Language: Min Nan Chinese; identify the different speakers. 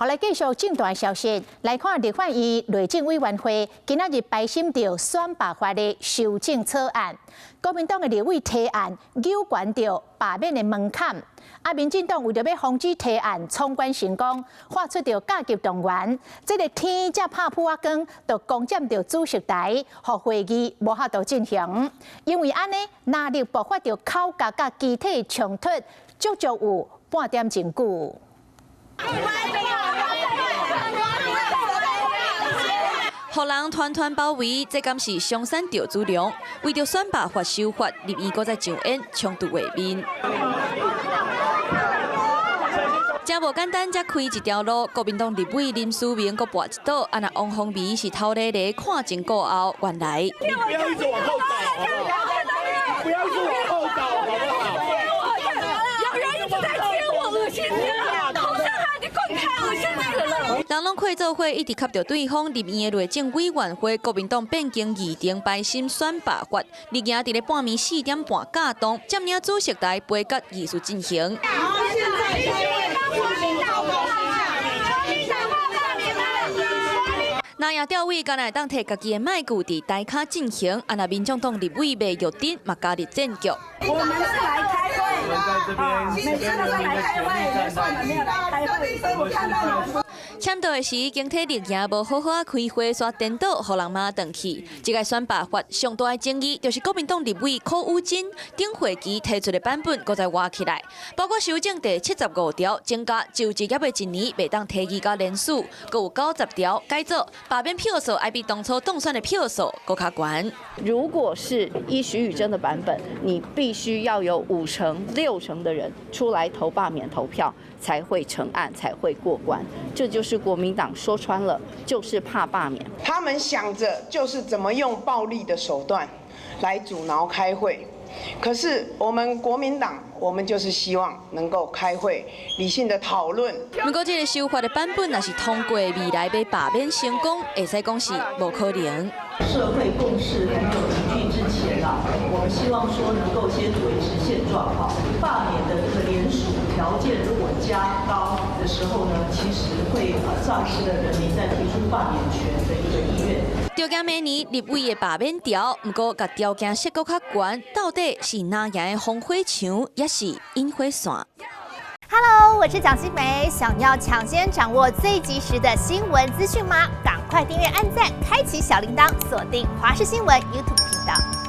Speaker 1: 來繼續政壇消息，來看立法院內政委員會今仔日排審著選罷法的修正草案。國民黨的立委提案扭懸著罷免的門檻，啊，民進黨為著欲防止提案闖關成功，發出著甲級動員，這个天才拍噗仔光，就攻佔著主席台，予會議無法度進行。因為按呢，藍綠爆發著口角佮肢體衝突，足足有半點鐘久。
Speaker 2: 予人團團包圍，這敢是松山趙子龍？為著選罷法修法，立院閣再上演衝突畫面。真無簡單，才開一條路，國民黨立委林思明閣跋一倒，啊若王鴻薇是頭咧咧看前顧後，原來。
Speaker 3: 你不要一直往後倒，好不好？不要一直往後倒，好不好？
Speaker 4: 有人一直在貼我，噁心死了！頭上還你滾開，噁心死了！
Speaker 2: 人攏看做伙，一直磕著對方。立院的內政委員會，國民黨變更議程排審選罷法，日行佇咧半暝4點半駕動，佔領主席台，杯葛議事進行。那也調位，敢若會當提家己的麥具佇台跤進行，啊若民眾黨立委麥玉珍嘛加入戰局。
Speaker 5: 我們是來開會，每次都是來開會，說我們沒有來開會，所以我看到你們。
Speaker 2: 簽到的時，經體力行無好好仔開會，煞顛倒，予人罵轉去。這个選罷法上大的爭議，就是國民黨立委柯宇珍頂會期提出的版本，閣再挖起來，包括修正第75條，增加就職猶未一年袂當提議佮連署，閣有90條改做罷免票數愛比當初當選的票數閣較懸。
Speaker 6: 如果是依徐宇珍的版本，你必須要有5成、6成的人出來投罷免投票，才會成案，才會過關。這就是國民黨說穿了，就是怕罷免。
Speaker 7: 他們想着就是怎麼用暴力的手段來阻撓開會，可是我們國民黨，我們就是希望能夠開會，理性的討論。
Speaker 2: 不過這个修法的版本若是通過，未來欲罷免成功，會使講是無可能。
Speaker 8: 社會共識還沒有凝聚之前啊，我們希望說能夠先維持現狀哈。罷免的這個聯署條件如果加高的時候呢，其實會喪失了人民在提出罷免權的一個意願。
Speaker 2: 著驚明年立委的罷免條，毋過共條件設閣較懸，到底是藍營的防火牆，抑是引火線？
Speaker 9: Hello，我是蔣新梅，想要搶先掌握最及時的新聞資訊嗎？趕快訂閱、按讚、開啟小鈴鐺，鎖定華視新聞 YouTube 頻道。